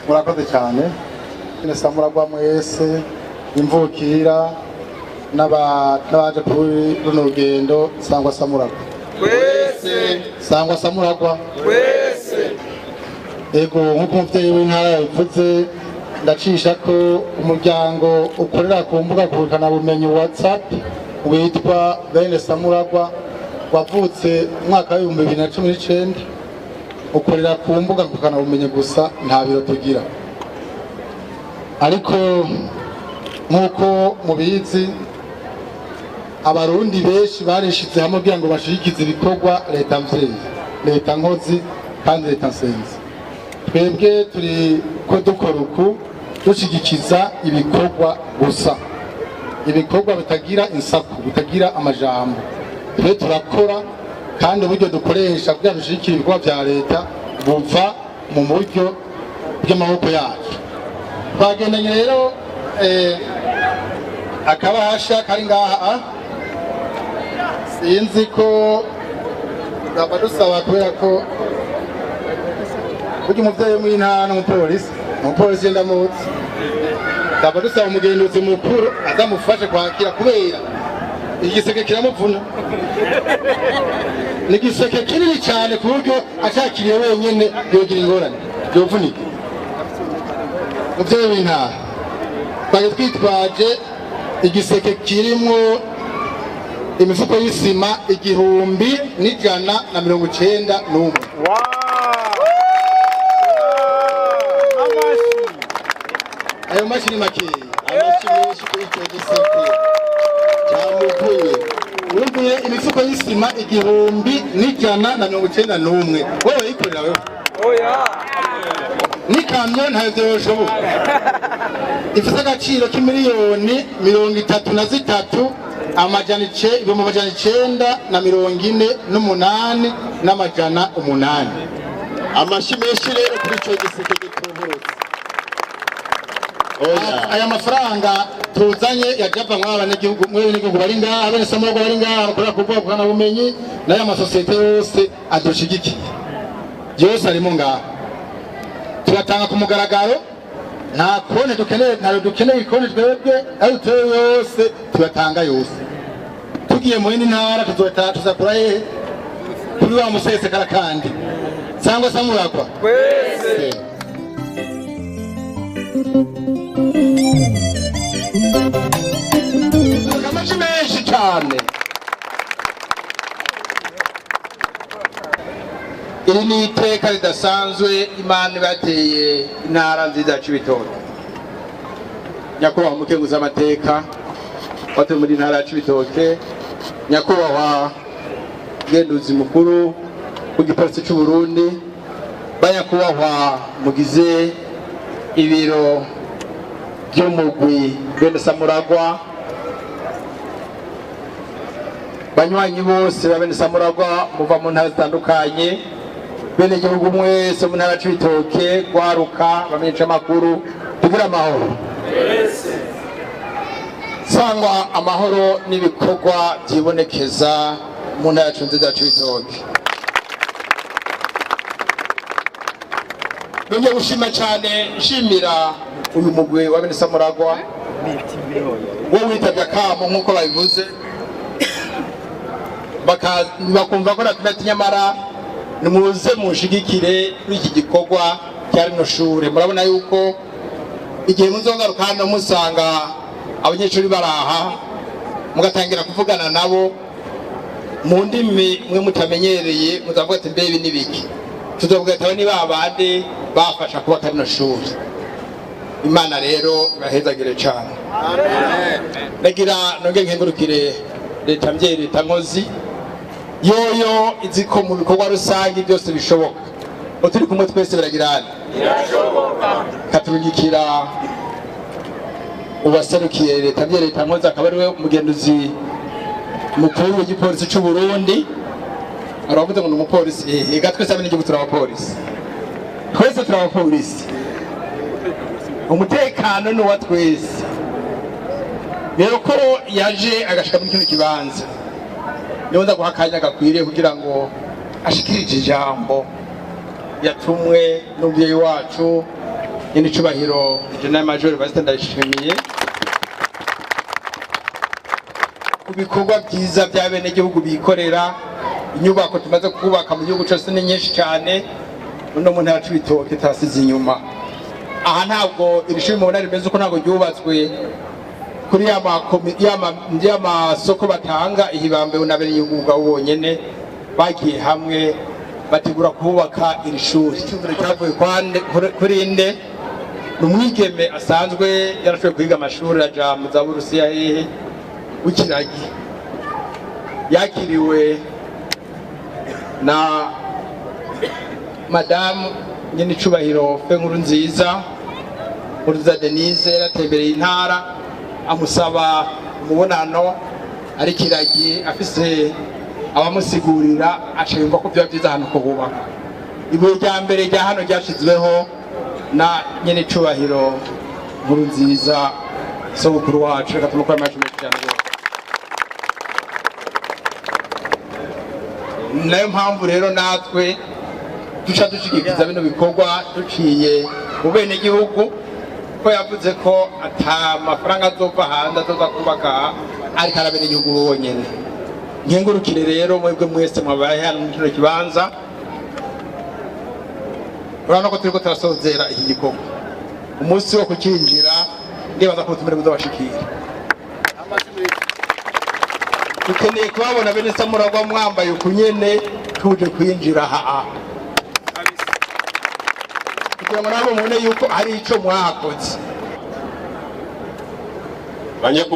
Murakoze cyane. Samuragwa mwese, imvukira n'abaje kuri runo rugendo, sangwa Samuragwa. Twese. Sangwa Samuragwa. Twese. Ego, nk'uko umuvyeyi w'intara yabivuze, ndacisha ko umuryango ukorera ku mbuga ngurukanabumenyi WhatsApp witwa Bene Samuragwa wavutse mu mwaka wa 2019, ukorera ku mbuga ngurukanabumenyi gusa, nta biro tugira. Ariko nk'uko mubizi, Abarundi benshi barishize hamwe kugira ngo bashigikize ibikorwa leta mvyeyi, leta nkozi kandi leta nsenzi. Twebwe turi ko dukora uku dushigikiza ibikorwa gusa, ibikorwa bitagira insaku, bitagira amajambo. Twe turakora, kandi uburyo dukoresha kugira dushigikire ibikorwa vya leta buva mu buryo bw'amaboko yacu. Twagendanye rero akabahasha kari ngaha, sinzi ko baba dusaba, kubera ko burya umuvyeyi w'intara n'umupolisi, umupolisi ndamuzi, ndaba dusaba umugenduzi mukuru azamufashe kwakira, kubera igiseke kiramuvuna. Ni igiseke kinini cyane ku buryo ashakiriye wenyine yogira ingorane, yovunika. Muvyeyi w'intara, twari twitwaje igiseke kirimwo imifuko y'isima 1191. Ayo mashini makeya. Amashyi menshi kuri icyo giseke cyamuvuye. Wuzuye imifuko y'isima 1191. Wowe yikorera wewe n'ikamyo, ntabyo yoshoboka. Ifite agaciro k'imiliyoni 33 948,800. Amashyi menshi rero kuri icyo giseke gituburutse. Oya. Aya mafaranga tuzanye yajava mw'aba banyagihugu, mw'abenegihugu bari ngaha, bene Samuragwa bari ngaha bakorera ku bwoko bumenyi, n'aya masosiyete yose adushigikiye yose arimo ngaha. Tuyatanga ku mugaragaro, nta konti dukeneye, ntayo dukeneye ikonti twebwe, ayo dutewe yose tuyatanga yose. Tugiye mu yindi ntara tuzota tuzakura hehe kuri wa musesekara? Kandi sangwa Samuragwa. Twese. Amashyi menshi cyane. Iri ni iteka ridasanzwe Imana ibateye intara nziza ya Cibitoke. Nyakubahwa umukenguzi amateka watuye muri ntara ya Cibitoke, nyakubahwa mugenduzi mukuru w'igipolisi cy'u Burundi, banyakubahwa mugize ibiro by'umugwi Bene Samuragwa, banywanyi bose ba Bene Samuragwa muva mu ntara zitandukanye, bene gihugu mwese mu ntara Cibitoke, gwaruka, bamenyesha amakuru, tugira amahoro, sangwa amahoro n'ibikorwa byibonekeza mu ntara yacu nziza ya Cibitoke. Nongeye gushima cyane, nshimira uyu mugwi wa Bene Samuragwa wo witabye akamo nk'uko babivuze, bakumva ko natumye ati nyamara nimuze munshigikire kuri iki gikorwa cya rino shure. Murabona yuko igihe muzogaruka hano musanga abanyeshuri baraha, mugatangira kuvugana nabo mu ndimi mwe mutamenyereye, muzavuga ati: "Mbe ibi ni biki?" Tuzovuga ati: "Aba ni ba bandi bafasha kubaka rino shuri." Imana rero ibahezagire cyane. Nagira nonge nkengurukire leta mvyeyi, leta nkozi, yoyo izi ko mu bikorwa rusange byose bishoboka, ngo turi kumwe twese biragirana. Katubigikira uwaserukiye leta mvyeyi, leta nkozi, akaba ariwe umugenduzi mukuru w'igipolisi c'u Burundi. Aravuze ngo ni umupolisi, ega twese abenegihugu turi abapolisi, twese turi abapolisi, umutekano ni uwa twese. Rero ko yaje agashika muri kino kibanza, niho nza guha akanya gakwiriye kugira ngo ashikirije ijambo yatumwe n'umubyeyi wacu. Nyenicubahiro General Major Evariste Ndayishimiye ku bikorwa byiza bya bene gihugu bikorera. Inyubako tumaze kubaka mu gihugu cyose ni nyinshi cyane, no mu ntara Cibitoke tasize inyuma. Aha ntabwo iri shuri mubona rimeze uko, ntabwo ryubatswe kuri ya masoko batanga ihibambe n'abenegihugu ubwabo bonyene bagiye hamwe bategura kubaka iri shuri. Icyumviro cyavuye kuri nde? Ni umwigeme asanzwe yarashoboye kwiga amashuri aja mu za Burusiya hehe w'ikiragi, yakiriwe na madamu Nyenicubahiro Fe Nkurunziza, Nkurunziza Denise, yaratembereye intara amusaba umubonano, ari kiragi afise abamusigurira, aca yumva ko byaba byiza ahantu kuhubaka. Ibuye rya mbere rya hano ryashizweho na Nyenicubahiro Nkurunziza, sogokuru wacu. Reka tumukore amashyi menshi cyane rwose. Nayo mpamvu rero natwe duca dushigikiza bino bikorwa duciye mu bene gihugu, ko yavuze ko ata mafaranga azova hanze azoza kubaka, ariko ari abene gihugu bonyene. Nkengurukire rero mwebwe mwese mwabaye hano muri kino kibanza. Urabona ko turiko turasozera iki gikorwa, umunsi wo kukinjira ndibaza ko ubutumire buzobashikira. Dukeneye kubabona bene Samuragwa mwambaye ukunyene tuje kwinjira aha, kugira ngo nabo mubone yuko hari ico mwakoze.